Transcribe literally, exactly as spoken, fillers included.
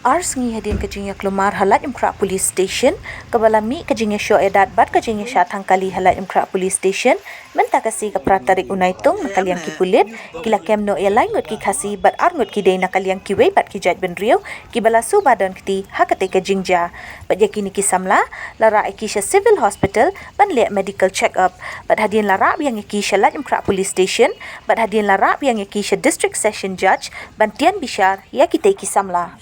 Ar sngi hadien ka jingïakhlumar ha Laitumkhrah Police Station, kaba la mih ka jingïashoh ïadat bad ka jingïashah thangkali ha Laitumkhrah Police Station, mynta ka sngi ka phra tarik u Naitung na ka liang ki pulit, ki la kem noh ïa lai ngut ki Khasi bad ar ngut ki dei na ka liang kiwei pat ki jaitbynriew, kiba la suba don kti ha katei ka jingjia. Bad ïa kine ki samla, la rah ïa ki sha Civil Hospital, ban leh medical check-up. Bad hadien la rah biang ïa ki sha Laitumkhrah Police Station, bad hadien la rah biang ïa ki sha District Session Judge, ban tian bishar ïa kitei ki samla.